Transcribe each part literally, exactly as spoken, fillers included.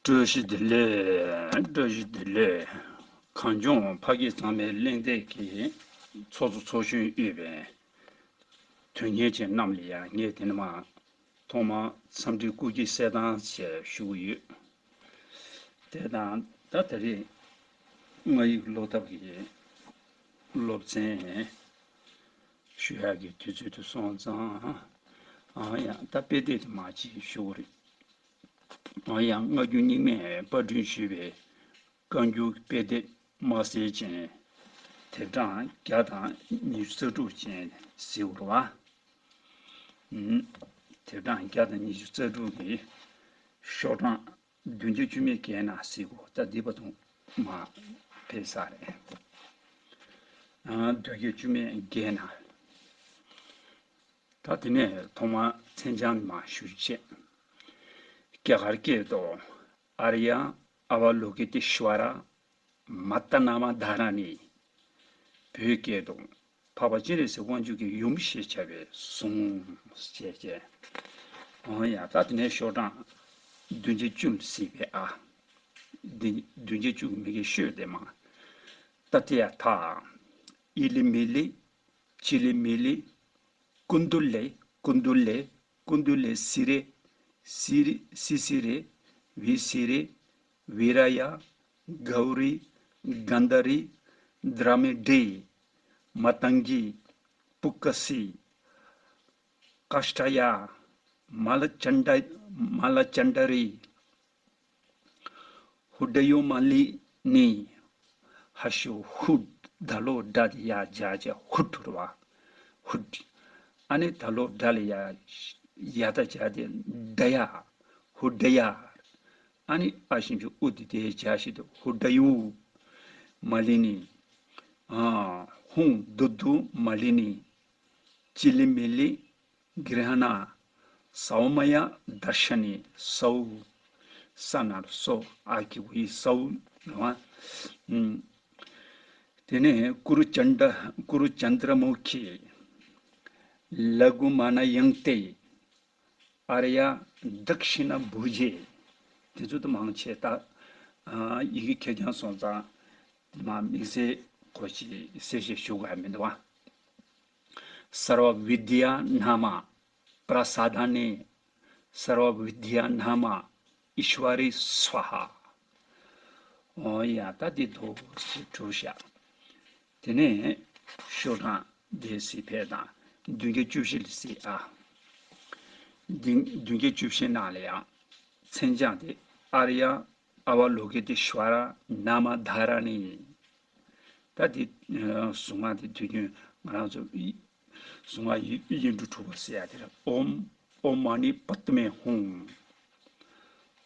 བཀྲ་ཤིས་བདེ་ལེགས། བཀྲ་ཤིས་བདེ་ལེགས། གངས་ལྗོངས་ཕ་སྐད་གཙང་མའི་གླེང་སྟེགས་ཀྱི་ཚོགས་གཙོ་ཚོགས་གཞོན་དབུས་པའི་དོན་གཉེར་ཅན་རྣམས་ལ་ཡང་ངས་དེ་ནས་མ་ཐོག་མར་འཚམས་འདྲི་སྐུ་ཁམས་བཟང་ཞེས་ཞུ་གི་ཡོད། དེ་དང་ད་ད་རེས་སྔགས་ཡིག་ཀློག་ཐབས་ཀྱི་སློབ་ཚན་ཞུ་ཡག་གི་དུས་ཚོད་དུ་སོང་ཙང་། ཨང་ཡང་ད་དཔེ་དེབ་དེ་མ་ཅིག་ཞུ་གི་རེད། ཨང་ཡང་སྔ་འགྱུར་རྙིང་མའི་དཔར་སྐྲུན་ཞུས་པའི་བཀའ་འགྱུར་དཔེ་དེབ་དམར་སེར་ཅན། དེབ་གྲངས་བརྒྱ་དང་ཉི་ཤུ་རྩ་དྲུག་ཅན་ཟེར་བ་རེད་བ། དེབ་གྲངས་བརྒྱ་དང་ཉི་ཤུ་རྩ་དྲུག་གི་ཤོག་གྲངས་བདུན་བརྒྱ་བཅུ་མེད་བརྒྱད་ན་ཟེར་གོ། ད་འདི་བར་དུ་མ་ཕེབས་ས་རེད། ཨ་བདུན་བརྒྱ་བཅུ་མེད་བརྒྱད་ན། ད་དེ་ནས་ཐོག་མར་མཚན་བྱང་མ་ཞུ་ཆེད། རྒྱ་གར་སྐད་དུ། ཨཱརྱ་ཨ་བ་ལོ་ཀི་ཏེ་ཤྭ་ར་མ་ཏ་ན་མ་དྷཱ་ར་ཎི། བོད་སྐད་དུ། འཕགས་པ་སྤྱན་རས་གཟིགས་དབང་ཕྱུག་གི་ཡུམ་ཞེས་བྱ་བའི་གཟུངས་ཞེས་བྱ། འོ་ཡ་ད་དེ་ནས་ཤོག་གྲངས་བདུན་བརྒྱ་བཅུ་ཟིན་པའི་ཨ། འདི་བདུན་བརྒྱ་བཅུ་མི་དགེ་ཤོས་དེ་མ། ཏ་ཏི་ཡ་ཐ། ཨི་ལི་མི་ལི། ཅི་ལི་མི་ལི། ཀུན་ཏུ་ལེ། ཀུན་ཏུ་ལེ། ཀུན་ཏུ་ལེ་སི་རེ། སི་རི་སི་སི་རེ། བི་སི་རེ། བི་ར་ཡ། གའུ་རི། གན་དྷ་རི། དྲ་མི་ཌི། མ་ཏང་གི། པུ་ཀ་སི། ཀཱཥྛ་ཡ། མ་ལ་ཅན་ཌ། མ་ལ་ཅན་ཌ་རི། ཧུ་ཌ་ཡོ་མ་ལི་ནི། ཧ་ཤོ་ཧུ། ད་ལོ་ཌ་དེ་ཡ་བྱ་བྱ་ཧུ་ཊུ་ར་བ། ཧུ་ཊ། ཨ་ནི་ད་ལོ་ཌ་ལ་ཡ་ཡ་ད་བྱ་དེ་ཌ་ཡ། ཧུ་ཌ་ཡ། ཨ་ནི་ཨ་ཞབས་ཀྱུ་ཨུ་དེ་དེ་བྱ་ཞིག་ཏུ་ཧུ་ཌ་ཡུ། མ་ལི་ནི། ཨ་ཧུང་དུ་དུ་མ་ལི་ནི། ཅི་ལི་མི་ལི། གྲཱ་ཧ་ཎ། སའོ་མ་ཡ་དར་ཤ་ནི་སའུ། ས་ན་རུ་སོ། ཨ་གི་གུ་ཡི་སའུ་ལ། དེ་ནས་ཀུ་རུ་ཅན་ཌ། ཀུ་རུ་ཅན་དྲ་མུ་ཁི། ལ་གུ་མ་ན་ཡང་ཏེ། ཨཱརྱ་དཀ་ཤི་ན་བྷུ་ཇེ། དེ་ཚོ་དུ་མང་ཆེ་ད། ཡི་གེ་ཁེར་རྐྱང་སོང་ཙང་མ་དམིགས་བསལ་གོ་ཞིག་གསལ་བཤད་ཞུ་དགོས་མི་འདུག་བ། སརྦ་བི་དྱ་ནཱ་མ། པྲ་ས་དྷ་ནི། སརྦ་བི་དྱ་ནཱ་མ། ཨི་ཤྭ་རི་སྭཱ་ཧཱ། འོ་ཡ་ད་འདི་འདུག་ཞེས་གྲུབ་བཞག་དེ་ནས་ཤོག་གྲངས་འདི་སྲིད་ཕེབས་དང་བདུན་བརྒྱ་བཅུ་བཞི་ལ་སྲིད་ཨ། འདི་བདུན་བརྒྱ་བཅུ་བཞི་ནང་ལ་ཡང་མཚན་བྱང་དེ་ཨཱརྱ་ཨ་བ་ལོ་ཀི་ཏེ་ཤྭ་ར་ན་མ་དྷཱ་ར་ཎི། ད་འདི་གཟུངས་སྔགས་དེ་དུས་རྒྱུན་ང་རང་ཚོ་གཟུངས་སྔགས་ཡིག་ཡིག་འབྲུ་དྲུག་པ་ཟེར་ཡ་དེ་རེད། ཨོཾ་ཨོཾ་མ་ཎི་པདྨེ་ཧཱུྃ།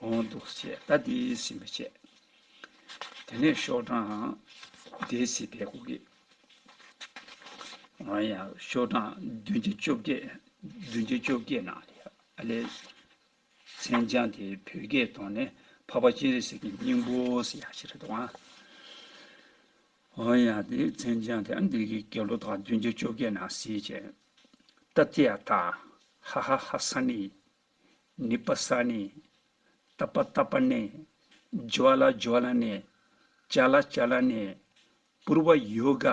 འོང་འདུག་བྱས་ད་དེའི་ཟིན་པ་བྱས། དེ་ནས་ཤོག་གྲངས་དེའི་ཟིན་པའི་གུ་གེ། ཨ་ཡ་ཤོག་གྲངས་བདུན་བརྒྱ་བཅོ་བརྒྱད། བདུན་བརྒྱ་བཅོ་བརྒྱད་ནང་ལ་ཡ་ཨ་ལས། མཚན་བྱང་དེ་བོད་སྐད་ཐོག་ནས་འཕགས་པ་སྤྱན་རས་གཟིགས་ཀྱི་སྙིང་པོ་ཟེར་ཡ་ཞིག་རེད་འདུག་ཨ། འོ་ཡ་དེའི་མཚན་བྱང་དེ་ཨ་འདི་གི་དགེ་སློང་དག་བདུན་བརྒྱ་བཅོ་བརྒྱད་ནང་གཟིགས་བྱས། ཏ་ཏི་ཡ་ཐ། ཧ་ཧ་ཧ་ས་ནི། ནི་པ་ས་ནི། ཏ་པ་ཏ་པ་ནི། ཇྭ་ལ་ཇྭ་ལ་ནི། ཅ་ལ་ཅ་ལ་ནི། པུརྦ་ཡོ་ག་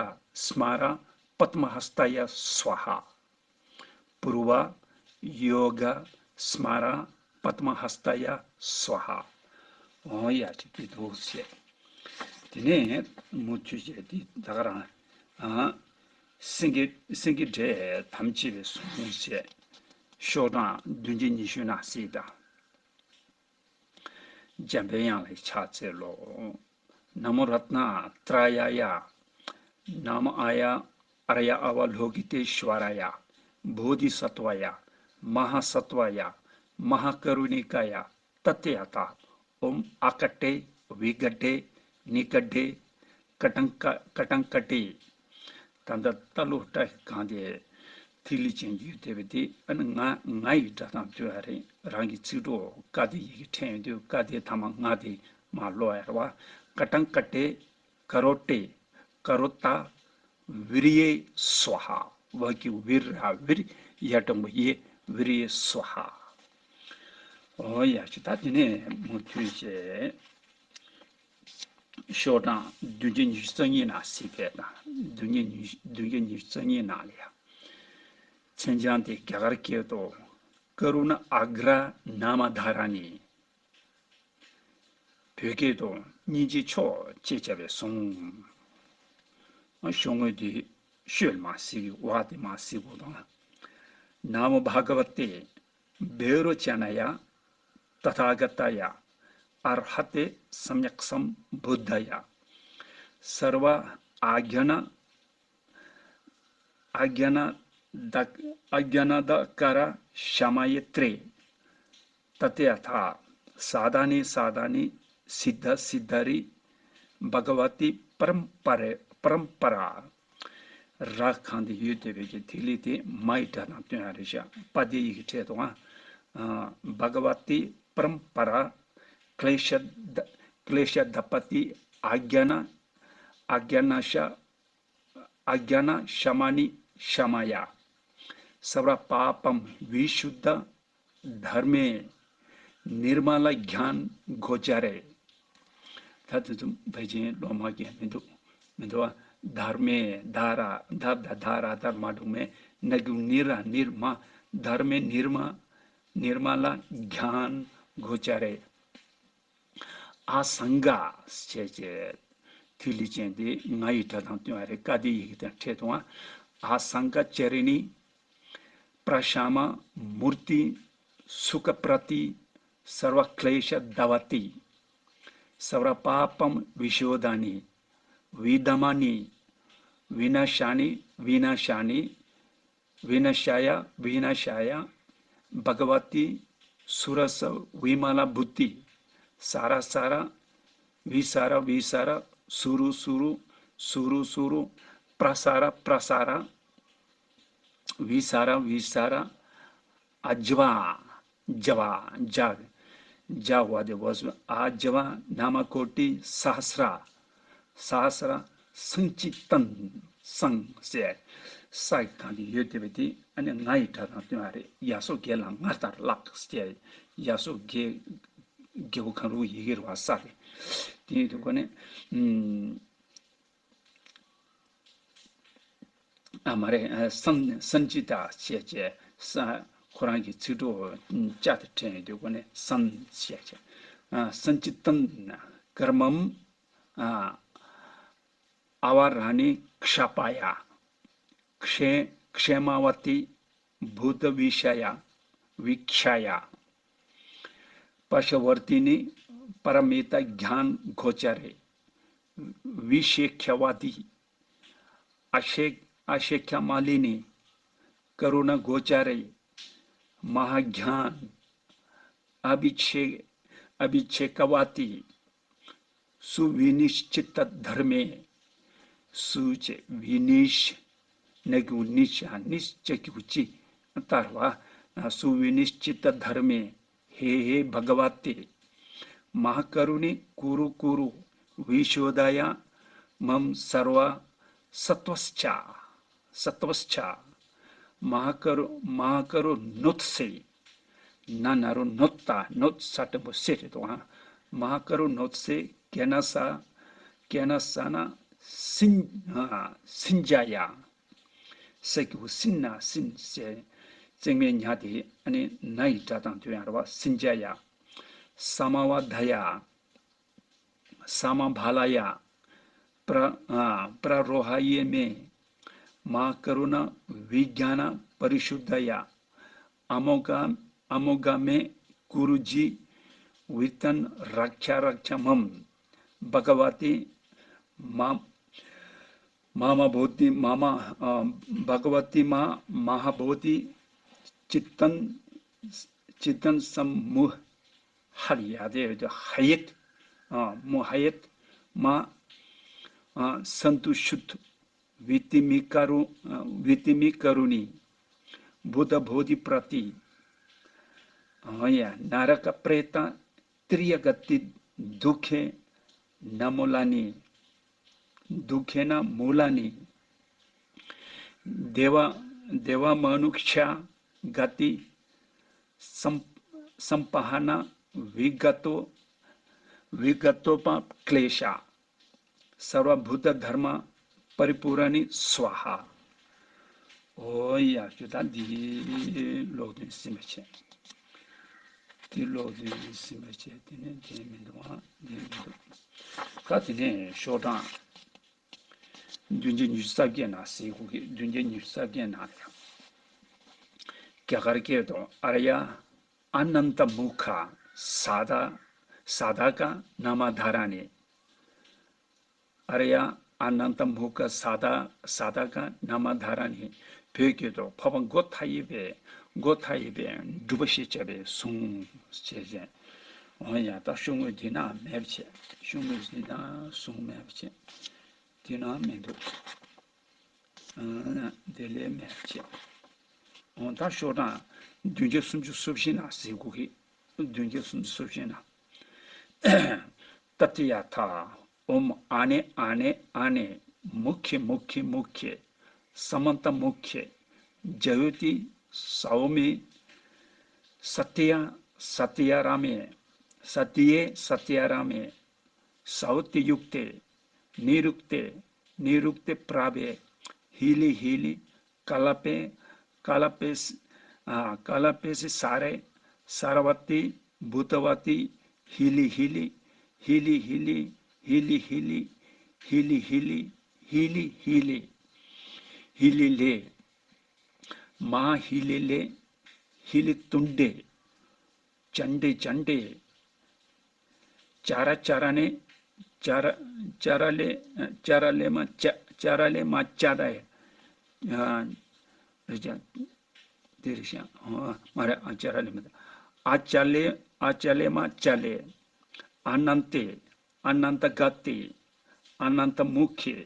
སྨ་ར་པདྨ་ཧ་སྟ་ཡ་སྭཱ་ཧཱ། པུརྦ་ཡོ་ག་སྨ་ར་པདྨ་ཧ་སྟ་ཡ་སྭཱ་ཧཱ། འོ་ཡ་ཅིག་གི་འདུག་ཟེར། དེ་ནས་མུ་མཐུད་བྱས་དེ་ད་ག་རང་། ཨ། སེང་གེ་སེང་གེ་སྒྲས་དམ་བཅས་པའི་གཟུངས་བྱས། ཤོག་གྲངས་བདུན་བརྒྱ་ཉི་ཤུ་ནང་གཟིགས་དང་། འཇམ་པའི་དབྱངས་ལ་ཕྱག་འཚལ་ལོ། ན་མོ་རཏྣ་ཏྲ་ཡ་ཡ། ན་མོ་ཨཱ་ཡ་ཨཱརྱ་ཨ་བ་ལོ་ཀི་ཏེ་ཤྭ་ར་ཡ། བོ་དྷི་སཏྭ་ཡ། མ་ཧཱ་སཏྭ་ཡ། མ་ཧཱ་ཀ་རུ་ཎི་ཀ་ཡ། ཏ་ཏི་ཡ་ཐ། ཨོཾ་ཨ་ཀ་ཏེ། བི་ཀ་ཏེ། ནི་ཀ་ཏེ། ཀ་ཏང་ཀ་ཀ་ཏང་ཀ་ཏེ། ད་ལྟ་ལྟ་ལོ་ཏ་གང་དེ་ཐིག་ལེ་ཅན་གྱི་དེ་བས་དེ་ཨ་ནི་ང་ང་ཡི་སྒྲ་གདངས་བསྡུ་ཡ་རེད། རང་གི་ཚིག་གྲོགས་ཀ་དེ་ཡི་གེ་ཕྲན་དུ་ཀ་དེ་ཐ་མ་ང་དེ་མ་ཀློག་ཡ་རེད་བ། ཀ་ཏང་ཀ་ཏེ། ཀ་རོ་ཏེ། ཀ་རོ་ཏ། བིར་ཡེ་སྭཱ་ཧཱ། བ་གི་བིར་ར་བིར། ཡ་དྲང་པོ་ཡེ། བིར་ཡེ་སྭཱ་ཧཱ། ཨོ་ཡ་ཅི་ད་དེ་ནས་མུ་མཐུད་བྱས། ཤོག་གྲངས་བདུན་བརྒྱ་ཉི་ཤུ་རྩ་གཉིས་ནང་གཟིགས་པས་དང་བདུན་བརྒྱ་ཉི་ཤུ་བདུན་བརྒྱ་ཉི་ཤུ་རྩ་གཉིས་ནང་ལ་ཡང་། མཚན་བྱང་དེ་རྒྱ་གར་སྐད་དུ་ཀ་རུ་ན་ཨ་གྲ་ན་མ་དྷ་ར་ནི། བོད་སྐད་དུ་སྙིང་རྗེ་མཆོག་ཅེས་བྱ་བའི་གཟུངས། ཤོག་ངོས་དེ་ཤོད་མ་གཟིགས་བ་དེ་མ་གཟིགས་གོ་དང་། ན་མོ་བྷ་ག་བ་ཏེ། བེ་རོ་ཅ་ན་ཡ། ཏ་ཐཱ་ག་ཏ་ཡ། ཨར་ཧ་ཏེ་སམ་ཡག་སམ་བུདྡྷ་ཡ། སརྦ་ཨ་གྱ་ན། ཨ་གྱ་ན་ད། ཨ་གྱ་ན་ད་ཀ་ར་ཤ་མ་ཡེ་ཏྲེ། ཏ་ཏེ་ཨ་ཐ། ས་ད་ནི་ས་ད་ནི། སིདྡྷ་སིདྡྷ་རི། བྷ་ག་བ་ཏི་པ་རམ་པ་རེ་པ་རམ་པ་ར། ར་གང་དེ་ཡོད་དེ་བས་ཀྱི་ཐིག་ལེ་དེ་མ་ཡི་སྒྲ་དང་བསྟུན་ཡ་རེད་ཤག་པ་དེ་ཡི་གེ་ཕྲད་དུ་ཨ། བྷ་ག་བ་ཏི་པ་རམ་པ་ར། ཀླེ་ཤ་ད་ཀླེ་ཤ་ད་པ་ཏི་ཨ་གྱ་ན། ཨ་གྱ་ན་ཤ། ཨ་གྱ་ན་ཤ་མ་ནི་ཤ་མ་ཡ། སརྦ་པཱ་པམ་བི་ཤུདྡྷ་དྷརྨེ་ནིར་མ་ལ་གྱཱན་གོ་ཅ་རེ། ད་དེ་ཚོ་བོད་ཆེན་སློབ་མ་གིས་མི་འདུག་མི་འདུག་བ། དྷརྨེ་དྷ་ར་དྷ་ད་དྷ་ར་དྷར་མ་འདུག་མེ་ན་གུ་ནི་ར་ནིར་མ། དྷརྨེ་ནིར་མ། ནིར་མ་ལ་གྱཱན་གོ་ཅ་རེ། ཨ་སང་ག་ཞེས་བྱས། ཐིག་ལེ་ཅན་དེ་ང་ཡི་སྒྲ་དང་བསྟུན་པ་རེད། ཀ་དེ་ཡི་གེ་དང་ཕྲད་དུའང་། ཨ་སང་ག་ཅ་རི་ནི། པྲ་ཤ་མ་མུར་ཏི། སུ་ཁ་པྲ་ཏི། སརྦ་ཀླེ་ཤ་དྷ་བ་ཏི། སརྦ་པཱ་པམ་བི་ཤོ་དྷ་ནི། བི་དྷ་མ་ནི། བི་ན་ཤ་ནི། བི་ན་ཤ་ནི། བི་ན་ཤ་ཡ། བི་ན་ཤ་ཡ། བྷ་ག་བ་ཏི། སུ་ར་ས་བི་མ་ལ་བུ་ཏི། ས་ར་ས་ར། བི་ས་ར་བི་ས་ར། སུ་རུ་སུ་རུ། སུ་རུ་སུ་རུ། པྲ་ས་ར་པྲ་ས་ར། བི་ས་ར་བི་ས་ར། ཨ་ཇ་བ། ཇ་བ། ཇ། ཇ་བ་དེ་བ་སུ། ཨ་ཇ་བ་ན་མ་ཀོ་ཏི་ས་ཧ་སྲ། ས་ཧ་སྲ། སང་ཅི་ཏན། སང་ཟེར། ས་ཡི་གང་དེ་ཡོད་དེ་བས་དེ་ཨ་ནི་ང་ཡི་སྒྲ་དང་བསྟུན་པ་རེད། ཡ་སོགས་དགེ་ལ་ང་ལྟར་ལགས་ཟེར། ཡ་སོགས་དགེ་དགེ་བོ་གང་རུང་ཡི་གེ་རུ་བ་ས་རེད། དེ་ཡིན་དུས་ཁོ་ནས། ཨ་མ་རེད། ཨ་སན་སན་ཅི་ཏ་ཞེས་བྱས། ས་ཁོ་རང་གི་ཚིག་གྲོགས་ཅ་དེ་དྲན་ཡོད་དུས་ཁོ་ནས་སན་ཞེས་བྱས། ཨ་སན་ཅི་ཏན་ན་ཀརྨམ། ཨ་ཨ་བ་ར་ནི་ཁྲ་པ་ཡ། ཁྲེ་ཁྲེ་མ་བ་ཏི། བུ་ད་བི་ཤ་ཡ། བི་ཁྱ་ཡ། པ་ཤ་བར་ཏི་ནི། པ་ར་མི་ཏ་གྱཱན་གོ་ཅ་རེ། བི་ཤེ་ཁྱ་བ་ཏི། ཨ་ཤེ་ཨ་ཤེ་ཁྱ་མ་ལི་ནི། ཀ་རུ་ན་གོ་ཅ་རེ། མ་ཧཱ་གྱཱན། ཨ་བི་ཆེ་ཨ་བི་ཆེ་ཀ་བ་ཏི། སུ་བི་ནི་ཤི་ཅི་ཏ་དྷརྨེ། སུ་ཅེ་བི་ནི་ཤི། ན་གུ་ནི་ཤ་ནི་ཅ་གུ་ཅི། ཏར་བ། སུ་བི་ནི་ཤི་ཅི་ཏ་དྷརྨེ། ཧེ་ཧེ་བྷ་ག་བ་ཏེ། མ་ཧཱ་ཀ་རུ་ནི་ཀུ་རུ་ཀུ་རུ། བི་ཤོ་དྷ་ཡ། མམ་སརྦ་སཏྭ་སི་ཆ། སཏྭ་སི་ཆ། མ་ཧཱ་ཀ་རུ་མ་ཧཱ་ཀ་རུ་ནོད་སེ། ན་ན་རོ་ནོད་ད་ནོད་ས་བྲན་པོ་སེ་རེད་དོ། མ་ཧཱ་ཀ་རུ་ནོད་སེ་ཀེ་ན་ས། ཀེ་ན་ས་ན་སིན་ཨ་སིན་ཇ་ཡ། ས་གི་གུ་སིན་ན་སིན་སེ། བརྩེགས་མའི་ཉ་དེ་ཨ་ནི་ན་ཡི་སྒྲ་དང་བསྟུན་ཡ་རེད་བ། སིན་ཇ་ཡ། ས་མ་བ་དྷ་ཡ། ས་མ་བྷ་ལ་ཡ། པྲ་ཨ་པྲ་རོ་ཧ་ཡེ་མེ། མ་ཀ་རུ་ན་བི་གྱ་ན་པ་རི་ཤུད་དྷ་ཡ། ཨ་མོ་ག་ཨ་མོ་ག་མེ་ཀུ་རུ་ཇི། བི་ཏན་རཀྵ་རཀྵ་མམ། བྷ་ག་བ་ཏི། མ་མ་མ་བོ་དྷི་མ་མ་ཨ་བྷ་ག་བ་ཏི་མ་མ་ཧ་བོ་དྷི། ཅི་ཏན་ཅི་ཏན་སམ་མུ་ཧ་ལ་ཡ་དེ་ཧ་ཡེད། ཨ་མུ་ཧ་ཡེད། མ་ཨ་སན་ཏུ་ཤུད། བི་ཏི་མི་ཀ་རུ་ཨ་བི་ཏི་མི་ཀ་རུ་ནི། བུདྡྷ་བོ་དྷི་པྲ་ཏི། ཨ་ཡ་ན་ར་ཀ་པྲེ་ཏ་ཏྲི་ཡ་ག་ཏི་དུ་ཁེ་ན་མུ་ལ་ནི། དུ་ཁེ་ན་མུ་ལ་ནི། དེ་བ་དེ་བ་མ་ནུ་ཤ་ག་ཏི་སམ་ སམ་པ་ཧ་ན་བི་ག་ཏོ་བི་ག་ཏོ་པ་ཀླེ་ཤ། སརྦ་བྷུ་ཏ་དྷརྨ་པ་རི་པུ་ར་ནི་སྭ་ཧཱ། ཨོ་ཡ་ཞུ་ད་འདི་ཀློག་དོན་ཟིན་པ་བྱས། འདི་ཀློག་དོན་ཟིན་པ་བྱས། དེ་ནས་དེ་མི་འདུག་ཨ། དེ་མི་འདུག་ད་དེ་ནས་ཤོག་གྲངས་བདུན་བརྒྱ་ཉི་ཤུ་རྩ་བརྒྱད་ན་ཟེར་གོ་གི། བདུན་བརྒྱ་ཉི་ཤུ་རྩ་བརྒྱད་ན་རྒྱ་གར་སྐད་དུ། ཨཱརྱ་ཨ་ནནྟ་མུ་ཁ་སཱ་དྷ་སཱ་དྷ་ཀ་ན་མ་དྷཱ་ར་ཎི། ཨཱརྱ་ཨ་ནནྟ་མུ་ཁ་སཱ་དྷ་སཱ་དྷ་ཀ་ན་མ་དྷཱ་ར་ཎི། བོད་སྐད་དུ། འཕགས་པ་སྒོ་མཐའ་ཡས་པའི་སྒོ་མཐའ་ཡས་པའི་སྒྲུབ་པ་ཞེས་བྱ་བའི་གཟུངས་བྱས་ཤིང་། འོ་ཡ། ད་ཤོག་ངོས་འདི་ན་མེད་པ་བྱས། ཤོག་ངོས་འདི་ན་གཟུངས་མེད་པ་བྱས། འདི་ན་མི་འདུག་ཨ། དེ་ལས་མེད་པ་བྱས། འོ་ད་ཤོག་གྲངས་བདུན་བརྒྱ་སུམ་ཅུ་སོ་བཞི་ན་ཟེར་གོ་གི། བདུན་བརྒྱ་སུམ་ཅུ་སོ་བཞི་ན། ཏ་ཏི་ཡ་ཐཱ། ཨོཾ་ཨ་ནེ་ཨ་ནེ་ཨ་ནེ། མུ་ཁེ་མུ་ཁེ་མུ་ཁེ། ས་མ་ཏ་མུ་ཁེ། ཛ་ཡོ་ཏི་ས་ཨོ་མེ། ས་ཏི་ཡ་ས་ཏི་ཡ་ར་མེ། ས་ཏི་ཡེ་ས་ཏི་ཡ་ར་མེ། ས་ཨོ་ཏི་ཡུག་ཏེ། ནི་རུག་ཏེ། ནི་རུག་ཏེ་པྲ་བྷེ། ཧི་ལི་ཧི་ལི། ཀ་ལ་པེ། ཀ་ལ་པེ་སི། ཨ། ཀ་ལ་པེ་སི་ས་རེ། ས་ར་བ་ཏི། བུ་ཏ་བ་ཏི། ཧི་ལི་ཧི་ལི། ཧི་ལི་ཧི་ལི། ཧི་ལི་ཧི་ལི། ཧི་ལི་ཧི་ལི། ཧི་ལི་ཧི་ལི། ཧི་ལི་ལེ། མ་ཧི་ལི་ལེ། ཧི་ལི་ཏུན་ཏེ། ཅན་ཏེ་ཅན་ཏེ། ཅ་ར་ཅ་ར་ནེ། ཅ་ར་ཅ་ར་ལེ། ཅ་ར་ལེ་མ་ཅ། ཅ་ར་ལེ་མ་ཅ་ད་ཡ། ཨ། རེ་ཅ། དེ་རེ་ཤ། ཨ། མ་རེ། ཨ། ཅ་ར་ལེ་མ་ད། ཨ་ཅ་ལེ། ཨ་ཅ་ལེ་མ་ཅ་ལེ། ཨ་ནན་ཏེ། ཨ་ནན་ཏ་ག་ཏེ། ཨ་ནན་ཏ་མུ་ཁེ།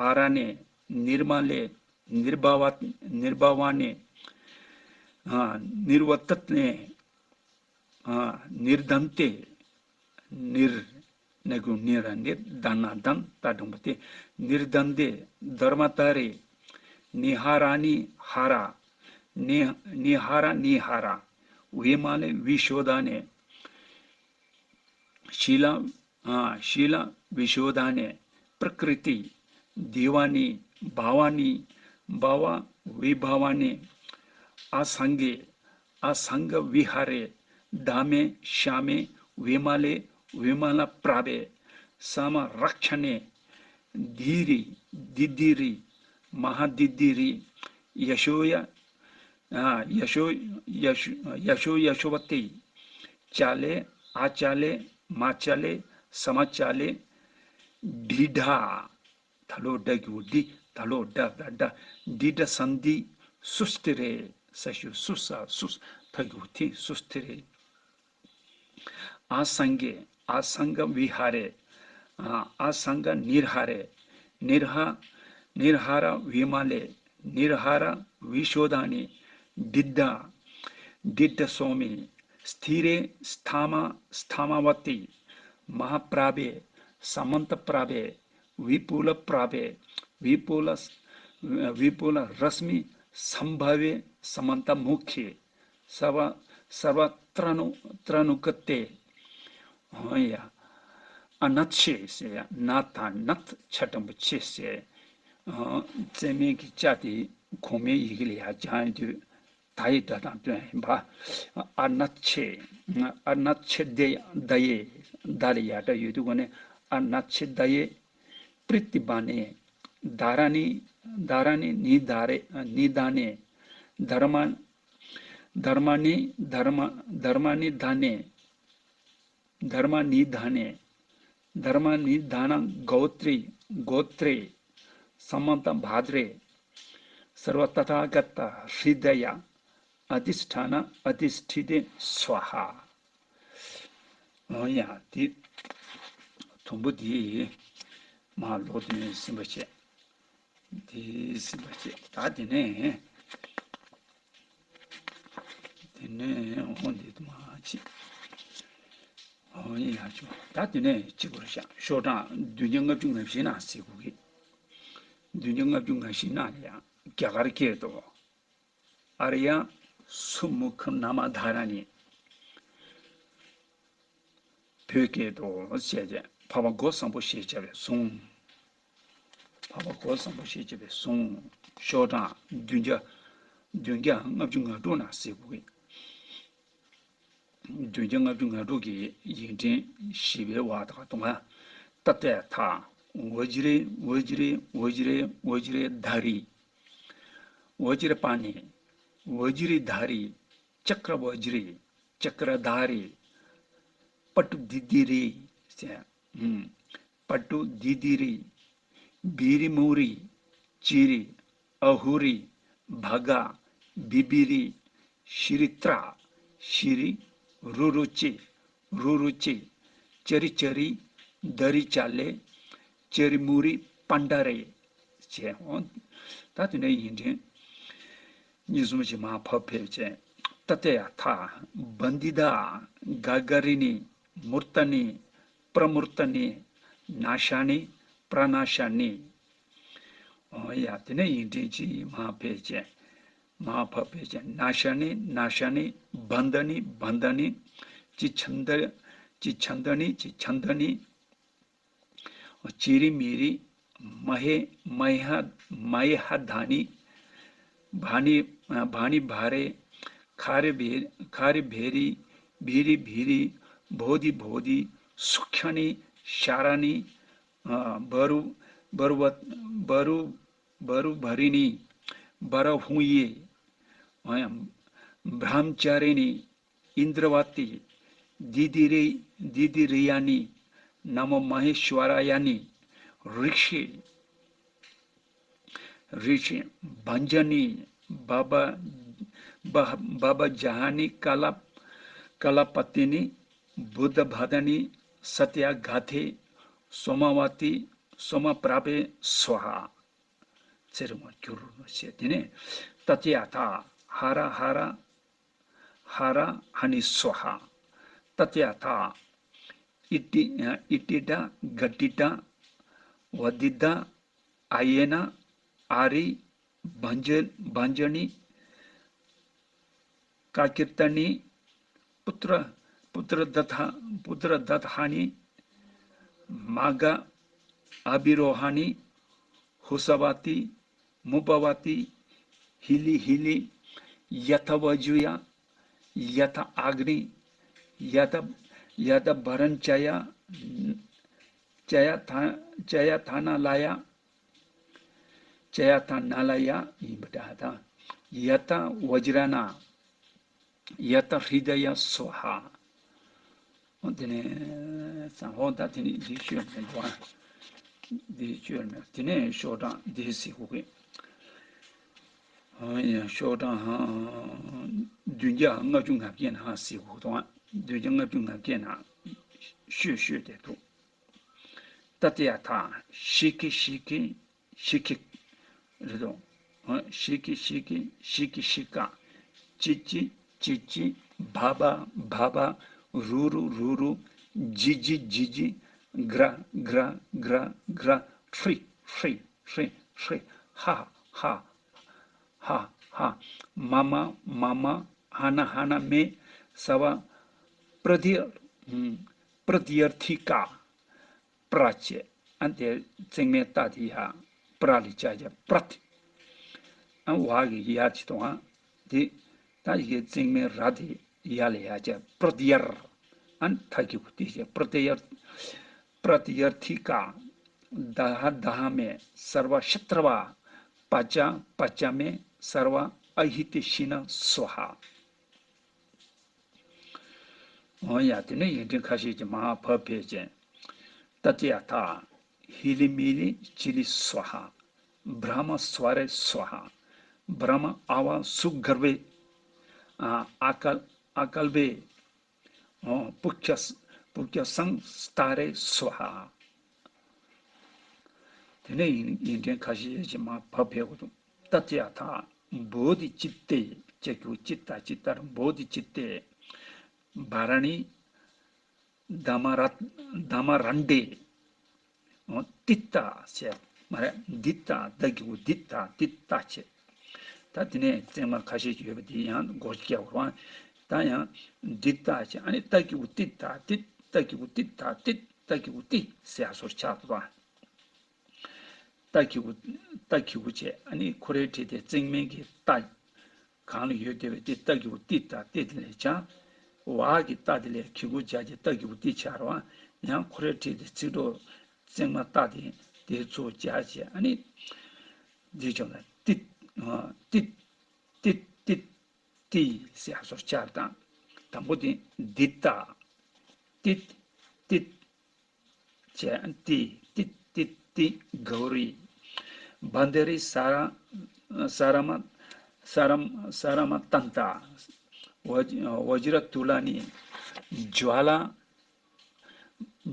ཨ་ར་ནེ། ནིར་མ་ལེ། ནིར་བ་བ། ནིར་བ་བ་ནེ། ཨ། ནིར་བ་ཏ་ནེ། ཨ། ནིར་དན་ཏེ། ནིར། ན་གུ་ནི་ར་ནི། དན་ན་དན། ཏ་འགྲེང་བུ་ཏེ། ནིར་དན་ཏེ། དྷརྨ་དྷ་རེ། ནི་ཧ་ར་ནི་ཧ་ར། ནི་ནི་ཧ་ར་ནི་ཧ་ར། བི་མ་ལེ་བི་ཤོ་དྷ་ནེ། ཤི་ལ། ཨ། ཤི་ལ་བི་ཤོ་དྷ་ནེ། པྲ་ཀྲི་ཏི། དི་བ་ནི། བྷ་བ་ནི། བྷ་བ་བི་བྷ་བ་ནི། ཨ་སངྒེ། ཨ་སངྒ་བི་ཧ་རེ། དྷམ་མེ་ཤྱ་མེ། བི་མ་ལེ་བི་མ་ལ་པྲ་བྷེ། ས་མ་རཀྵ་ནེ། དྷི་རི། དྷི་དྷི་རི། མ་ཧཱ་དྷི་དྷི་རི། ཡ་ཤོ་ཡ། ཨ། ཡ་ཤོ། ཡ་ཤོ། ཡ་ཤོ་ཡ་ཤོ་བ་ཏི། ཅ་ལེ། ཨ་ཅ་ལེ། མ་ཅ་ལེ། ས་མ་ཅ་ལེ། ཌི་ཌ། ད་ལོ་ཌ་གི་གུ་ཌི། ད་ལོ་ཌ་ད་ཌ། ཌི་ཌ་སན་དྷི། སུ་སྟི་རེ། ས་ཤོ་སུ་ས་སུ། ད་གི་གུ་ཏི། སུ་སྟི་རེ། ཨ་སངྒེ། ཨ་སངྒ་བི་ཧ་རེ། ཨ། ཨ་སངྒ་ནིར་ཧ་རེ། ནིར་ཧ། ནིར་ཧ་ར་བི་མ་ལེ། ནིར་ཧ་ར་བི་ཤོ་དྷ་ནི། ཌི་ཌ། ཌི་ཌ་སོ་མི། སྟི་རེ། སྟ་མ། སྟ་མ་བ་ཏི། མ་ཧཱ་པྲ་བྷེ། ས་མན་ཏ་པྲ་བྷེ། བི་པུ་ལ་པྲ་བྷེ། བི་པུ་ལ། བི་པུ་ལ་རསྨི་སམ་བྷ་ཝེ། ས་མན་ཏ་མུ་ཁེ། སརྦ། སརྦ་ཏྲ་ནུ། ཏྲ་ནུ་ཀ་ཏེ། ཨོ་ཡ། ཨ་ནད་ཆེ་ཟེར་ཡ། ན་ད་ནད། ཆ་འགྲེང་བུ་ཆེ་ཟེར། ཨ། བཙན་མའི་གི་ཅ་དེ་གོང་མའི་ཡི་གེ་ལ་ཡར་སྦྱར་ཡོང་དུས་ད་ཡི་སྒྲ་དང་བསྟུན་ཡིན་པ། ཨ་ནད་ཆེ། ཨ་ནད་ཆེ་དེ་ད་ཡེ། ད་ལ་ཡར་སྒྲ་ཡོད་དུས་གོ་ནས། ཨ་ནད་ཆེ་ད་ཡེ། པྲི་ཏི་བ་ནེ། དྷ་ར་ནི། དྷ་ར་ནི་ནི་དྷ་རེ། ནི་དྷ་ནེ། དྷརྨ། དྷརྨ་ནི། དྷརྨ། དྷརྨ་ནི་དྷ་ནེ། དྷརྨ་ནི་དྷ་ནེ། དྷརྨ་ནི་དྷ་ན་གོ་ཏྲི། གོ་ཏྲེ། ས་མ་ཏ་བྷ་དྲེ། སརྦ་ཏ་ཐཱ་ག་ཏ་ཧྲི་དྷ་ཡ། ཨ་དྷི་ཥྛཱ་ན་ཨ་དྷི་ཥྛི་ཏེ་སྭཱ་ཧཱ། འོ་ཡ། དེ་དུམ་བུ་དེ་མར་ཀློག་དོན་ཟིན་པ་བྱས། དེ་ཟིན་པ་བྱས། ད་དེ་ནས། དེ་ནས་འོ་འདི་དུ་མ་ཅི། འོ་ཡ་ཆོ། ད་དེ་ནས་ཅི་དགོས་ཤག་ཤོག་གྲངས་བདུན་བརྒྱ་ལྔ་བཅུ་ང་བཞི་ན་ཟེར་དགོས་ཀི། བདུན་བརྒྱ་ལྔ་བཅུ་ང་བཞི་ན་ལ་ཡ་རྒྱ་གར་སྐད་དུ། ཨཱརྱ་སུ་མུ་ཁ་ན་མ་དྷཱ་ར་ཎི། བོད་སྐད་དུ་བཤད་བྱས་འཕགས་པ་སྒོ་བཟང་པོ་ཞེས་བྱ་བའི་གཟུངས། འཕགས་པ་སྒོ་བཟང་པོ་ཞེས་བྱ་བའི་གཟུངས། ཤོག་གྲངས་བདུན་བརྒྱ། བདུན་བརྒྱ་ལྔ་བཅུ་ང་དྲུག་ན་གཟིགས་དགོས་ཀྱི། བདུན་བརྒྱ་ལྔ་བཅུ་ང་དྲུག་གི་ཡིག་ཕྲེང་བཞི་པའི་བར་དག་དུ་ང་། ཏ་ཏའི་ཐ། ཝ་ཇི་རེ་ཝ་ཇི་རེ་ཝ་ཇི་རེ་ཝ་ཇི་རེ་དྷ་རི། ཝ་ཇི་ར་པ་ཎི། ཝ་ཇི་རི་དྷ་རི། ཅཀྲ་ཝ་ཇི་རི། ཅཀྲ་དྷ་རི། པ་ཏུ་དི་དི་རི། ཟེར། ཨུམ། པ་ཏུ་དི་དི་རི། བི་རི་མུ་རི། ཅི་རི། ཨ་ཧུ་རི། བྷ་ག། བི་བི་རི། ཤི་རི་ཏྲ། ཤི་རི། རུ་རུ་ཅི། རུ་རུ་ཅི། ཅ་རི་ཅ་རི། དྷ་རི་ཅ་ལེ། ཅ་རི་མུ་རི་པཎ་ཌ་རེ། ཅེས། ད་དེ་ནས་ཡིག་ཕྲེང་གཉིས་གསུམ་ཞིག་མར་ཕབ་ཕེབས་བྱས། ཏ་ཏའི་ཐ། བན་དི་ཏ། ག་ག་རི་ཎི། མུརྟ་ཎི། པྲ་མུརྟ་ཎི། ན་ཤ་ཎི། པྲ་ན་ཤ་ཎི། འོ་ཡ། དེ་ནས་ཡིག་ཕྲེང་གཅིག་མར་ཕབ་བྱས། མར་ཕབ་ཕེབས་བྱས། ན་ཤ་ཎི། ན་ཤ་ཎི། བན་ད་ཎི། བན་ད་ཎི། ཅི་ཆན་ད། ཅི་ཆན་ད་ཎི། ཅི་ཆན་ད་ཎི། ཅི་རི་མི་རི། མ་ཧེ། མ་ཧ། མ་ཧེ་ཧ་དྷ་ནི། བྷ་ནི། བྷ་ནི་བྷ་རེ། ཁ་རི་བེ། ཁ་རི་བེ་རི། བི་རི་བི་རི། བོ་དྷི་བོ་དྷི། སུ་ཁྱ་ནི། ཤ་ར་ནི། བ་རུ། བ་རུ་བ། བ་རུ། བ་རུ་བ་རི་ནི། བ་ར་ཧུ་ཡེ། བྷྲ་མ་ཅ་རི་ནི། ཨིནྡྲ་བ་ཏི། དི་དི་རི། དི་དི་རི་ཡ་ནི། ན་མོ་མ་ཧེ་ཤྭ་ར་ཡ་ནི། རི་ཤི། རི་ཤི། བྷ་ཇ་ནི། བྷ་བྷ། བྷ་བྷ་ཇ་ཧ་ནི། ཀ་ལ། ཀ་ལ་པ་ཏི་ནི། བུདྡྷ་བྷ་ད་ནི། ས་ཏྱ་ག་ཐེ། སོ་མ་བ་ཏི། སོ་མ་པྲ་པེ་སྭཱ་ཧཱ། ཚེ་རིང་བར་གྱུར་ཞེས། དེ་ནས་ཏ་ཏྱ་ཐ། ཧ་ར་ཧ་ར། ཧ་ར་ཧ་ནི་སྭཱ་ཧཱ། ཏ་ཏྱ་ཐ། ཨི་ཏི། ཨི་ཏི་ཏ། ག་ཏི་ཏ། ཝ་དི་ཏ། ཨ་ཡེ་ན། ཨ་རི། བྷ་ཇ། བྷ་ཇ་ནི། ཀ་ཀི་ཏ་ནི། པུ་ཏྲ། པུ་ཏྲ་དྷ། པུ་ཏྲ་དྷ་ཧ་ནི། མ་ག། ཨ་བི་རོ་ཧ་ནི། ཧུ་ས་བ་ཏི། མུ་པ་བ་ཏི། ཧི་ལི་ཧི་ལི། ཡ་ཐ་བ་ཇུ་ཡ། ཡ་ཐ་ཨ་གྷི་ནི། ཡ་ཐ། ཡ་ཐ་བྷ་རན་ཅ་ཡ། ཅ་ཡ་ཐ། ཅ་ཡ་ཐ་ན་ལ་ཡ། ཅ་ཡ་ཐ་ན་ལ་ཡ་ཡིན་པ་འདྲ་དང་། ཡ་ཐ་བ་ཇི་ར་ན། ཡ་ཐ་ཧྲི་ད་ཡ་སྭཱ་ཧཱ། འོ་དེ་ནས་ཙང་ཧོ་ད་དེ་ནས་འདི་ཤོད་མེད་འགྲོ་ཨ། འདི་ཤོད་མེད། དེ་ནས་ཤོག་གྲངས་འདི་གཟིགས་དགོས་ཀྱི། ཨ་ཡ། ཤོག་གྲངས་བདུན་བརྒྱ་ལྔ་བཅུ་ང་བརྒྱད་ནང་གཟིགས་དགོས་དང་། བདུན་བརྒྱ་ལྔ་བཅུ་ང་བརྒྱད་ནང་ཤོད་ཤོད་དེ་འདུག་ཏ་ཏྱ་ཐ། ཤི་ཁི་ཤི་ཁི། ཤི་ཁི། རེད་དོ། ཨ། ཤི་ཁི་ཤི་ཁི། ཤི་ཁི་ཤི་ཀ། ཅི་ཅི་ཅི་ཅི། བ་བ་བ་བ། རུ་རུ་རུ་རུ། ཇི་ཇི་ཇི་ཇི། གྲ་གྲ་གྲ་གྲ། ཧྲི་ཧྲི་ཧྲི་ཧྲི། ཧ་ཧ་ཧ་ཧ། མ་མ་མ་མ། ཧ་ན་ཧ་ན་མེ། ས་བ། པྲ་ཏི། པྲ་ཏི་ཨར་ཐི་ཀ། པྲ་བྱས། ཨ་དེ་བརྩེགས་མའི་ཏ་དེ་ཡ། པྲ་ལ་བྱ་བྱ་པྲ་ཏི། ཨ་བ་གི་ཡ་ཅི་དང་ཨ། དེ་ད་ཡི་གེ་བརྩེགས་མའི་ར་དེ་ཡ་ལ་ཡ་བྱ། པྲ་ཏི་ཡར། ཨ་ཐ་གི་གུ་དེ་བྱ། པྲ་ཏི་ཡར། པྲ་ཏི་ཡར་ཐི་ཀ། ད་ཧ་ད་ཧ་མེ། སརྦ་ཤ་ཏྲ་བ། པ་ཅ་པ་ཅ་མེ། སརྦ་ཨ་ཧི་ཏེ་ཤི་ན་སྭཱ་ཧཱ། འོ་ཡ། དེ་ནས་ཡིག་ཕྲེང་ཁ་ཤས་ཀྱིས་མར་ཕབ་ཕེབས་ཀྱིན། ཏ་ཏྱ་ཐ། ཧི་ལི་མི་ལི་ཅི་ལི་སྭཱ་ཧཱ། བྷྲ་མ་སྭ་རེ་སྭཱ་ཧཱ། བྷྲ་མ་ཨ་བ་སུ་གརྦྷེ། ཨ་ཨ་ཀལ་ཨ་ཀལྦེ། འོ་པུ་ཁྱ་པུ་ཁྱ་སཾ་སྟཱ་རེ་སྭཱ་ཧཱ། དེ་ནས་ཡིག་ཡིག་ཕྲེང་ཁ་ཤས་ཀྱིས་མར་ཕབ་ཕེབས་དགོས་འདུག་ཏ་ཏྱ་ཐ། བོ་དྷི་ཙིཏྟེ། ཅ་གི་གུ་ཙིཏྟ། ཙིཏྟ་ར། བོ་དྷི་ཙིཏྟེ། བྷ་ར་ཎི། དྷ་མ་ར། དྷ་མ་རཎྜེ། འོ་ཏི་ཏ་ཟེར་མ་རེད། འདི་ཏ། ད་གི་གུ་འདི་ཏ། ཏི་ཏ་བྱས། ད་དེ་ནས་བརྩེགས་མ་ཁ་ཤས་ཅིག་ཡོད་པ་དེ་ཡང་སྒོ་ཕྱེ་བར་བ། ད་ཡང་འདི་ཏ་བྱས། ཨ་ནི་ད་གི་གུ་ཏི་ཏ། ཏི་ ཏ་གི་གུ་ཏི་ད་ཏི་ཏ་གི་གུ་ཏི་ཟེར་ཡ་བཟོ་འདྲ་ཆགས་འདུག་པ། ཏ་གི་གུ་ཏ་གི་གུ་བྱས། ཨ་ནི་ཁོ་རའི་འབྲེལ་དེ་བརྩེགས་མའི་གི་ཏ། གང་ལ་ཡོད་བསྡད་པའི་དེ་ཏ་གི་གུ་ཏི་ད་ཏི་དེ་ལས་བྱ། བ་གི་ཏ་དེ་ལས་གི་གུ་སྦྱར་བྱས་ཏ་གི་གུ་ཏི་ཆགས་རེད་པ། ཡང་ཁོ་རའི་འབྲེལ་དེ་ཚིག་གྲོགས་བརྩེགས་མ་ཏ་དེ་དེ་ཚོ་སྦྱར་བྱས། ཨ་ནི་འདི་བྱུང་ན་ཏི་ཏི་ཏི་ཏི་ཏི་ཟེར་ཡ་བཟོ་འདྲ་ཆགས་དང་། དང་པོ་དེ་འདི་ཏ། ཏི་ཏི་བྱས། ཏི་ཏི་ཏི་ཏི་གའུ་རི། བྷ་དྷ་རི་ས་ར་ས་ར་མ་ས་ར་ས་ར་མ་ཏན་ཏ། བ་བཛྲ་ཏུ་ལ་ནི། ཇྭ་ལ་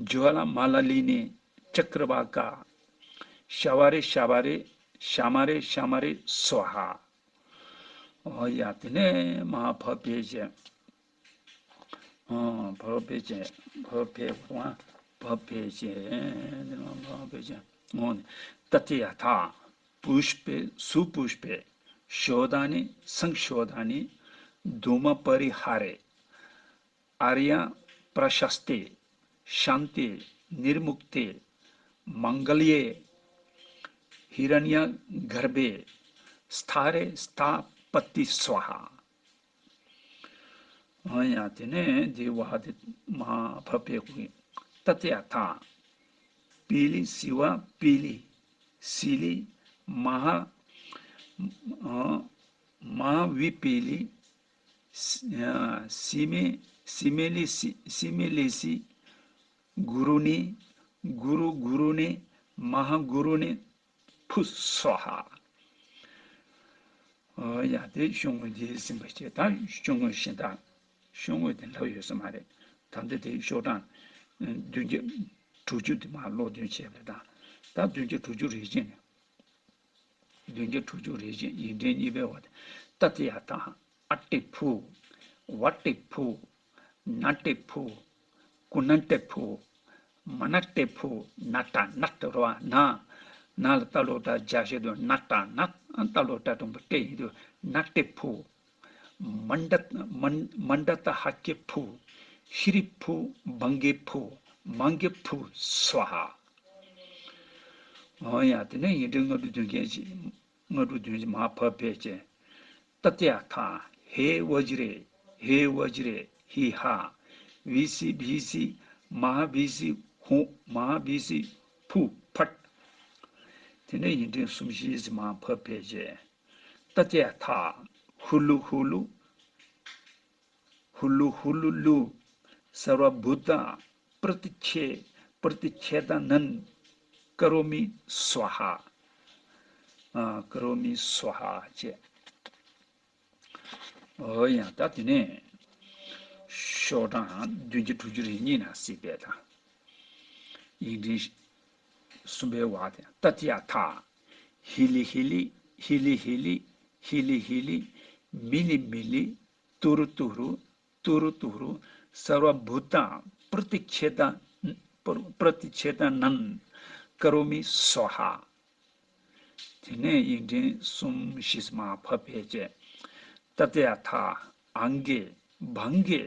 ཇྭ་ལ་མ་ལ་ལི་ནི། ཅཀྲ་བ་ཀ། ཤ་བ་རི་ཤ་བ་རི། ཤ་མ་རི་ཤ་མ་རི་སྭཱ་ཧཱ། ཨོ་ཡ། དེ་ནས་མར་བབས་པས་བྱས། ཨོ། བབས་པས་བྱས། བབས་པས་བ། བབས་པས་བྱས། བབས་པས་བྱས། ཨོ། ཏ་ཏྱ་ཐཱ། པུཥྤེ་སུ་པུཥྤེ། ཤོ་དྷཱ་ནི་སཾ་ཤོ་དྷཱ་ནི། དྷཱུ་མ་པ་རི་ཧ་རེ། ཨཱརྱ་པྲ་ཤ་སྟེ། ཤཱནྟེ། ནིར་མུགྟེ། མངྒ་ལྱེ། ཧི་ར་ཎྱ་གརྦྷེ། སྟཱ་རེ་སྟཱ་པ་ཏི་སྭཱ་ཧཱ། ཨ་ཡ། དེ་ནས་འདི་བ་དེ་མར་བབས་པས་གུ་ཏ་ཏྱ་ཐཱ། པཱི་ལི་སི་བ་པཱི་ལི། སི་ལི་མ་ཧཱ། ཨ། མ་ཧཱ་བི་པཱི་ལི། སི་ཨ་སི་མེ་སི་མེ་ལེ་སི་སི་མེ་ལེ་སི། གུ་རུ་ཎི། གུ་རུ་གུ་རུ་ཎི། མ་ཧཱ་གུ་རུ་ཎི། ཕུ་སྭཱ་ཧཱ། ཨོ་ཡ། དེ་ཤོག་ངོས་འདི་ཟིན་པ་བྱས། ད་ཤོག་ངོས་གཞན་དག་ཤོག་ངོས་དེ་ལྷག་ཡོད་ས་མ་རེད། ད་ལྟ་དེ་ཤོག་གྲངས་བདུན་བརྒྱ་དྲུག་ཅུ་དེ་མར་ཀློག་འདོན་བྱས་པ་རེད། ད་ད་བདུན་བརྒྱ་དྲུག་ཅུ་རེ་གཅིག་ནས། བདུན་བརྒྱ་དྲུག་ཅུ་རེ་གཅིག་ཡིག་ཕྲེང་གཉིས་པའི་བ་དེ། ཏ་ཏྱ་ཐཱ། ཨ་ཏི་ཕུ། ཝ་ཏི་ཕུ། ན་ཏི་ཕུ། ཀུ་ན་ཏི་ཕུ། མ་ན་ཏི་ཕུ། ན་ཏ་ན་ཏི་རོ་ན། ན་ལ་ཏ་ལོ་ཏ་སྦྱར་བྱེད་དུ་ན་ཏ་ན། ཏ་ལོ་ཏ་དང་པོ་ཏི་ཡིན་དུས་ན་ཏི་ཕུ། མན་ད་མན་མན་ད་ཏ་ཧ་ཀྱེ་ཕུ། ཤྲཱི་ཕུ། བྷང་གེ་ཕུ། མང་གེ་ཕུ་སྭཱ་ཧཱ། ཨོ་ཡ། དེ་ནས་ཡིག་ཕྲེང་ལྔ་དྲུག་བདུན་བརྒྱད་ཅིག་ལྔ་དྲུག་བདུན་བརྒྱད་མར་བབས་པས་བྱས། ཏ་ཏྱ་ཐཱ། ཧེ་བཛྲེ། ཧེ་བཛྲེ། ཧི་ཧ། བི་སི་བི་སི། མ་ཧཱ་བི་སི་ཧཱུྃ། མ་ཧཱ་བི་སི་ཕུ་ཕཊ། དེ་ནས་ཡིག་ཕྲེང་གསུམ་བཞི་ཙམ་མར་བབས་པས་བྱས། ཏ་ཏྱ་ཐཱ། ཧུ་ལུ་ཧུ་ལུ། ཧུ་ལུ་ཧུ་ལུ་ལུ། སརྦ་བྷཱུ་ཏ་པྲ་ཏི་ཆེ་པྲ་ཏི་ཆེ་ད་ནན་ཀ་རོ་མི་སྭཱ་ཧཱ། ཨ། ཀ་རོ་མི་སྭཱ་ཧཱ་བྱས། ཨོ་ཡ། ད་དེ་ནས་ཤོག་གྲངས་བདུན་བརྒྱ་དྲུག་ཅུ་རེ་གཉིས་ནང་གཟིགས་པས་དང་། ཡིག་ཕྲེང་གསུམ་པའི་བ་དེ། ཏ་ཏྱ་ཐཱ། ཧི་ལི་ཧི་ལི། ཧི་ལི་ཧི་ལི། ཧི་ལི་ཧི་ལི། མི་ལི་མི་ལི། ཏུ་རུ་ཏུ་རུ། ཏུ་རུ་ཏུ་རུ། སརྦ་བྷཱུ་ཏ་པྲ་ཏི་ཆེ་ད་པྲ་ཏི་ཆེ་ད་ནན་ཀ་རོ་མི་སྭཱ་ཧཱ། དེ་ནས་ཡིག་ཕྲེང་གསུམ་བཞི་ཙམ་མར་བབས་པས་བྱས། ཏ་ཏྱ་ཐཱ། ཨང་གེ། བྷང་གེ།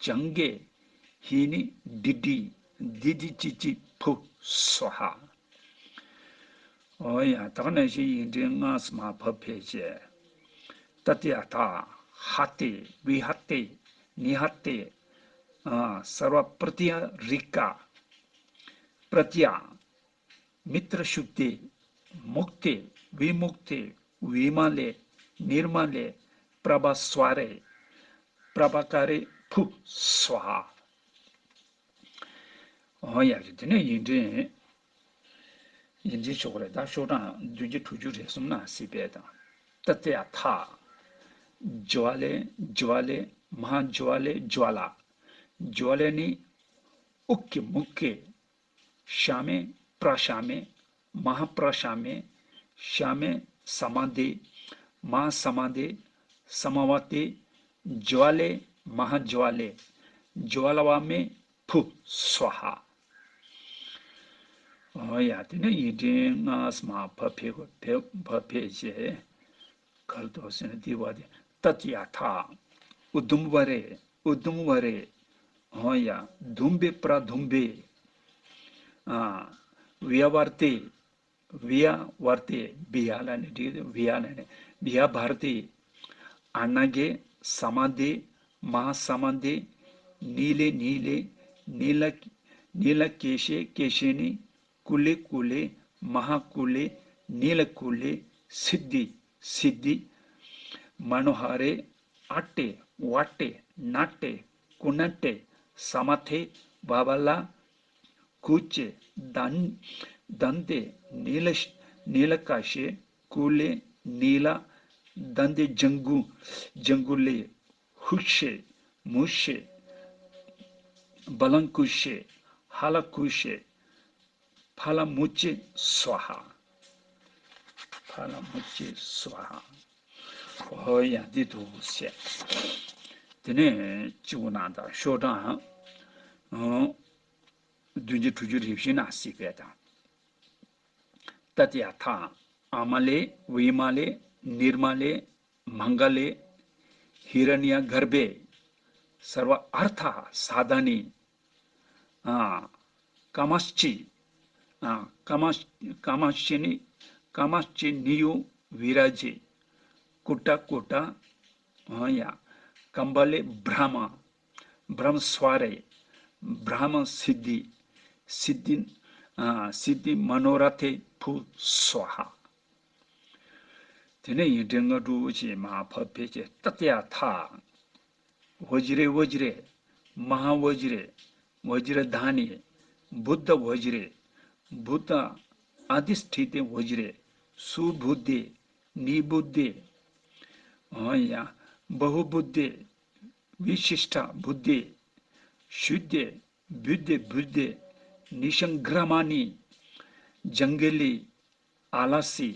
ཙང་གེ། ཧི་ནི་ཌི་ཌི། ཌི་ཌི་ཅི་ཅི་ཕུ་སྭཱ་ཧཱ། ཨོ་ཡ། ད་ག་ནང་བཞིན་ཡིག་ཕྲེང་ལྔ་ཙམ་མར་བབས་པས་བྱས། ཏ་ཏྱ་ཐཱ། ཧ་ཏེ། བི་ཧ་ཏེ། ནི་ཧ་ཏེ། ཨ། སརྦ་པྲ་ཏྱ་རི་ཀ། པྲ་ཏྱ། མི་ཏྲ་ཤུབྟེ། མུཀྟེ། བི་མུཀྟེ། བི་མ་ལེ། ནིར་མ་ལེ། པྲ་བྷ་སྭ་རེ། པྲ་བྷ་ཀ་རེ་ཕུ་སྭཱ་ཧཱ། ཨོ་ཡ། དེ་ནས་ཡིག་ཕྲེང་ཡིག་ཕྲེང་ཤོག་རེ་དང་ཤོག་གྲངས་བདུན་བརྒྱ་དྲུག་ཅུ་རེ་གསུམ་ནང་གཟིགས་པས་དང་། ཏ་ཏྱ་ཐཱ། ཇྭ་ལེ། ཇྭ་ལེ། མ་ཧཱ་ཇྭ་ལེ། ཇྭ་ལ། ཇྭ་ལེ་ནི་ཨུ་ཀེ་མུ་ཀེ། ཤ་མེ། པྲ་ཤ་མེ། མ་ཧཱ་པྲ་ཤ་མེ། ཤ་མེ་ས་མ་དེ། མ་ཧཱ་ས་མ་དེ། ས་མ་བ་ཏེ། ཇྭ་ལེ། མ་ཧཱ་ཇྭ་ལེ། ཇྭ་ལ་བ་མེ་ཕུ་སྭཱ་ཧཱ། ཨོ་ཡ། དེ་ནས་ཡིག་ཕྲེང་ལྔ་ཙམ་མར་བབས་པས་བབས་པས་བྱས། ག་རེ་འདུག་ཟེར་ན་འདི་བ་དེ། ཏ་ཏྱ་ཐཱ། ཨུ་དུམ་ཝ་རེ། ཨུ་དུམ་ཝ་རེ། ཧོ་ཡ། དུམྦེ་པྲ་དུམྦེ། ཨ། བི་ཡ་བར་ཏེ། བི་ཡ་བར་ཏེ། བི་ཡ་ལ་ནི་འགྲིག་བི་ཡ་ལ་ནི། བི་ཡ་བར་ཏེ། ཨ་ན་གེ། ས་མ་དེ། མ་ཧཱ་ས་མ་དེ། ནི་ལེ་ནི་ལེ། ནི་ལ། ནི་ལ་ཀེ་ཤེ་ཀེ་ཤེ་ནི། ཀུ་ལེ་ཀུ་ལེ། མ་ཧཱ་ཀུ་ལེ། ནི་ལ་ཀུ་ལེ། སིདྡྷི་སིདྡྷི། མ་ནོ་ཧ་རེ། ཨ་ཏེ། ཝ་ཏེ། ན་ཏེ། ཀུ་ན་ཏེ། ས་མ་ཐེ། བ་བ་ལ། ཀུ་ཅེ། དན། དན་ཏེ། ནི་ལ་ནི་ལ་ཀ་ཤེ། ཀུ་ལེ། ནི་ལ། དན་ཏེ། ཇང་གུ། ཇང་གུ་ལེ། ཧུ་ཤེ། མུ་ཤེ། བ་ལང་ཀུ་ཤེ། ཧ་ལ་ཀུ་ཤེ། ཕ་ལ་མུ་ཅེ་སྭཱ་ཧཱ། ཕ་ལ་མུ་ཅེ་སྭཱ་ཧཱ། ཨོ་ཡ་འདི་འདུག་ཟེར། དེ་ནས་སྤྱི་བོ་ནང་དང་ཤོག་གྲངས། ཨོ། བདུན་ཅུ་དྲུག་ཅུ་རེ་བཞི་ན་སྲིད་པས་དང་། ཏ་ཏྱ་ཐཱ། ཨ་མ་ལེ། བི་མ་ལེ། ནིར་མ་ལེ། མང་ག་ལེ། ཧི་ར་ནྱ་གརྦྷེ། སརྦ་ཨར་ཐ་སཱ་དྷཱ་ནི། ཨ། ཀ་མ་སི་ཅི། ཨ། ཀ་མ་ཀ་མ་ཤི་ནི། ཀ་མ་སི་ཅི་ནི་ཡུ་བི་ར་ཇེ། ཀུ་ཏྲ་ཀུ་ཏྲ། ཨ་ཡ། ཀམ་བ་ལེ་བྷྲ་མ། བྷྲ་མ་སྭ་རེ། བྷྲ་མ་སིདྡྷི། སིདྡྷི། ཨ། སིདྡྷི་མ་ནོ་ར་ཐེ་བྷུ་སྭཱ་ཧཱ། དེ་ནས་ཡིག་ཕྲེང་ལྔ་དྲུག་ཅེས་མར་ཕབ་ཕེབས་ཀྱི། ཏ་ཏྱ་ཐཱ། བཛྲེ་བཛྲེ། མ་ཧཱ་བཛྲེ། བཛྲ་དྷཱ་ནི། བུདྡྷ་བཛྲེ། བུདྡྷ་ཨ་དྷི་ཥྚི་ཏེ་བཛྲེ། སུ་བུདྡྷེ། ནི་བུདྡྷེ། ཨ་ཡ། བ་ཧུ་བུདྡྷེ། བི་ཤིཥྚ་བུདྡྷེ། ཤུདྡྷེ། བུདྡྷེ་བུདྡྷེ། ནི་ཤང་གྲ་མ་ནི། ཇང་ག་ལི། ཨ་ལ་སི།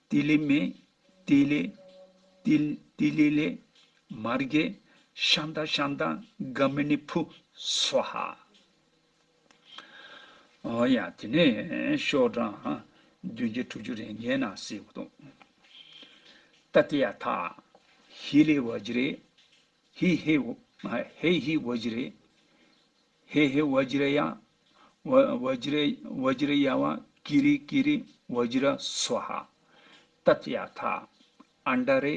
ཏི་ལི་མེ། ཏི་ལི། ཏི་ལི་ལེ། མར་གེ། ཤཱནྟ་ཤཱནྟ་ག་མི་ནི་བྷུ་སྭཱ་ཧཱ། ཨོ་ཡ། དེ་ནས་ཤོག་གྲངས་བདུན་ཅུ་དྲུག་ཅུ་རེ་ལྔའི་ནང་གསལ་བོ་དང་། ཏ་ཏྱ་ཐཱ། ཧི་ལེ་བཛྲེ། ཧི་ཧེ། ཧེ་ཧི་བཛྲེ། ཧེ་ཧེ་བཛྲ་ཡ། བ་བཛྲ་བཛྲ་ཡ་བ་ཀི་རི་ཀི་རི་བཛྲ་སྭཱ་ཧཱ། ཏ་ཏྱ་ཐཱ། ཨནྡྲ་རེ།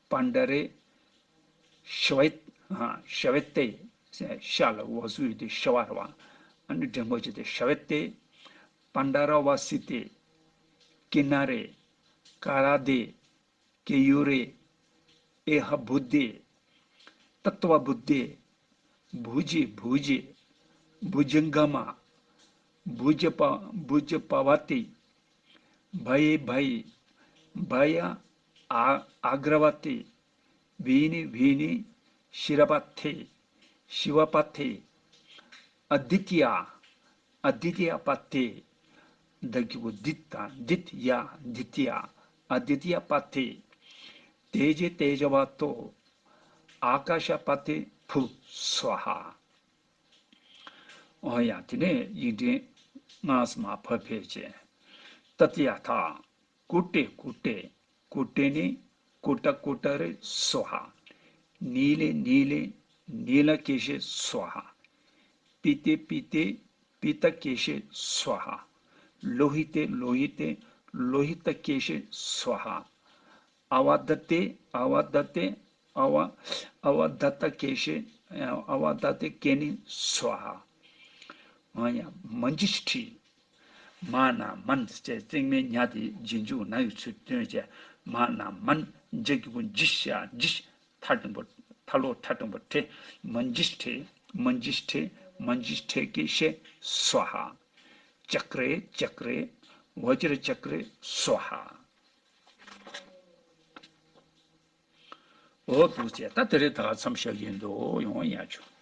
པནྡྲ་རེ། ཤ་ཝེ། ཨ། ཤ་ཝེ་ཏེ། ཤ་ལ་འོག་ཟུག་ཡོད་དེ་ཤ་བ་རེད་བ། ཨ་ནི་འགྲེང་བུ་བྱས་ཏེ་ཤ་ཝེ་ཏེ། པནྡྲ་ར་བ་སི་ཏེ། ཀི་ན་རེ། ཀ་ར་དེ། ཀེ་ཡུ་རེ། ཨེ་ཧ་བུདྡྷེ། ཏཏྟ་བ་བུདྡྷེ། བྷུ་ཇེ་བྷུ་ཇེ། བྷུ་ཇང་ག་མ། བྷུ་ཇ་པ་བྷུ་ཇ་པ་བ་ཏི། བྷ་ཡེ་བྷ་ཡེ། བྷ་ཡ་ཨ་ཨ་གྲ་བ་ཏི། བྷི་ནི་བྷི་ནི། ཤི་ར་པ་ཐེ། ཤི་བ་པ་ཐེ། ཨ་དི་ཏྱ། ཨ་དི་ཏྱ་པ་ཐེ། ད་གི་བོ་དི་ཏ་དི་ཏྱ་དི་ཏྱ། ཨ་དི་ཏྱ་པ་ཐེ། ཏེ་ཇེ་ཏེ་ཇ་བ་ཏོ། ཨ་ཀ་ཤ་པ་ཐེ་བྷུ་སྭཱ་ཧཱ། ཨོ་ཡ། དེ་ནས་ཡིག་ཕྲེང་ལྔ་སུ་མར་ཕབ་ཕེབས་བྱས། ཏ་ཏྱ་ཐཱ། ཀུ་ཏེ་ཀུ་ཏེ། ཀུ་ཏེ་ནི། ཀུ་ཏ་ཀུ་ཏ་རེ་སྭཱ་ཧཱ། ནི་ལེ་ནི་ལེ། ནི་ལ་ཀེ་ཤེ་སྭཱ་ཧཱ། པི་ཏེ་པི་ཏེ། པི་ཏ་ཀེ་ཤེ་སྭཱ་ཧཱ། ལོ་ཧི་ཏེ་ལོ་ཧི་ཏེ། ལོ་ཧི་ཏ་ཀེ་ཤེ་སྭཱ་ཧཱ། ཨ་བ་དྷ་ཏེ། ཨ་བ་དྷ་ཏེ། ཨ་བ། ཨ་བ་དྷ་ཏ་ཀེ་ཤེ། ཨ་བ་དྷ་ཏེ་ཀེ་ནི་སྭཱ་ཧཱ། ཨ་ཡ། མ་ཇི་ཥྚི། མ་ན་མན་ཟེར་བྱས་བརྩེགས་མའི་ཉ་དེ་རྗེས་འཇུག་ན་ཡི་ཚུལ་སྟོན་བྱས། མ་ན་མན། ཇ་གི་གུ་ཇི་ཤ་ཇི། ཐ་འགྲེང་བུ། ཐ་ལོ་ཐ་འགྲེང་བུ་ཏྲེ། མ་ཇི་ཥྚེ། མ་ཇི་ཥྚེ། མ་ཇི་ཥྚེ་ཀེ་ཤེ་སྭཱ་ཧཱ། ཅཀ་རེ་ཅཀ་རེ། བཛྲ་ཅཀ་རེ་སྭཱ་ཧཱ། འོ་འདུག་ཟེར། ད་དེ་རིང་ད་ག་མཚམས་བཞག་གི་འདུག་ཡོང་བ་ཡག་བྱུང་།